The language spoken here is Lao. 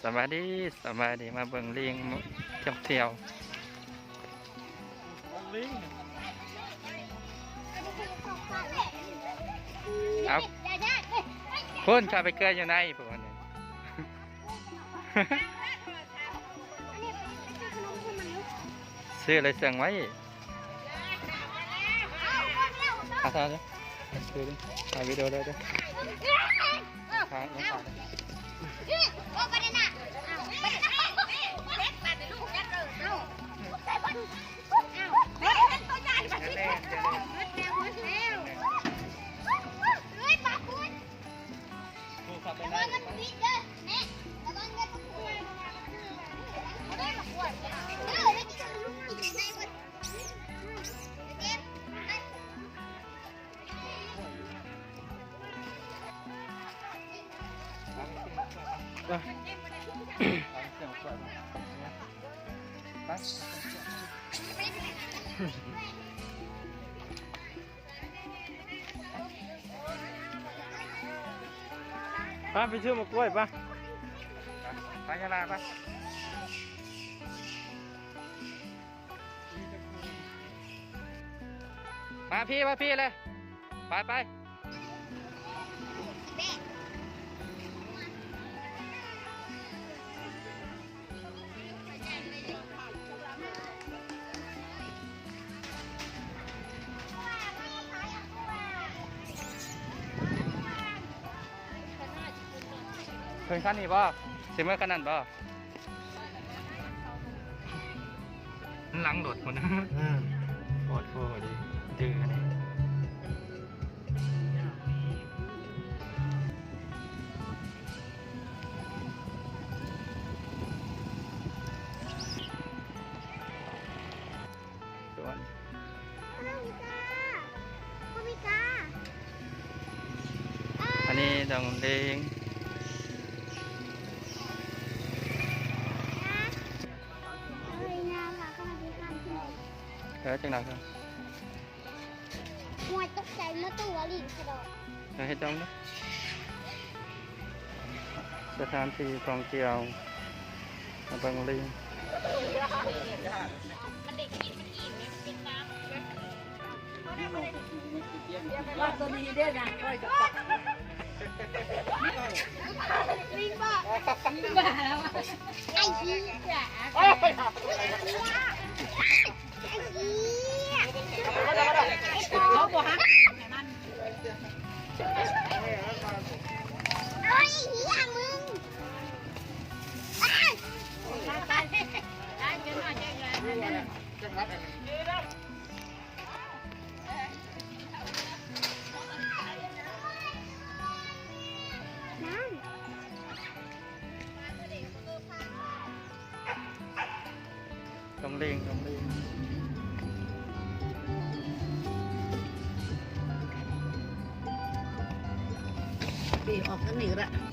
ສະບາຍດີ ສະບາຍດີ ມາເບິ່ງລີງທ່ຽວໆ. ເອົາ ພຸ້ນເຂົ້າໄປເກືອຍຢູ່ໃນພຸ້ນ ຊື້ແລ້ວເຊື່ອງໄວ້. ອ່ະ ຖ່າຍເດີ ຖືເດີ ຖ່າຍວິດີໂອເດີ ເດີ ຖ່າຍ ໄປ ໄປຊື້ໝາກກ້ວຍ ໄປ ໄປ ໄປ ຢາລາ ໄປ. ມາພີ້ ມາພີ້ເລີຍ ໄປ ໄປ. ຂຶ້ນຄັນນີ້ບໍ່? ຊິເມືອຄັນນັ້ນບໍ່? ມັນຫຼັງລົດພຸ້ນ ອືມ ໂພດໂພດີ ດື້ອັນນີ້ ສວນ ອັນນີ້ດອງເດງ ເອີ ຈັ່ງໃດກໍ ໂອ້ຍ ຕົກໃຈ ມາຕົວະລິງຂະດອກ ເຮັດດອງເດີ ສະຖານທີ່ທ່ອງທ່ຽວ ມາເບິ່ງລິງ. ວ່າຕົວນີ້ເດ້ນະ ກ້ອຍກັບປັກ ລິງບໍ່? ລິງບໍ່? ໄອ້ເຫຍ ເຂົາບໍ່ຮັກໃຫ້ມັນ ໂອ້ຍ ເຫຍ ມຶງ ໄປ ໄປ ໄປ ເດີນໜ້ອຍ ເດີນໜ້ອຍ ເດີນໜ້ອຍ. ດອງເດງ ດອງເດງ ປີອອກທາງນີ້ກໍໄດ້.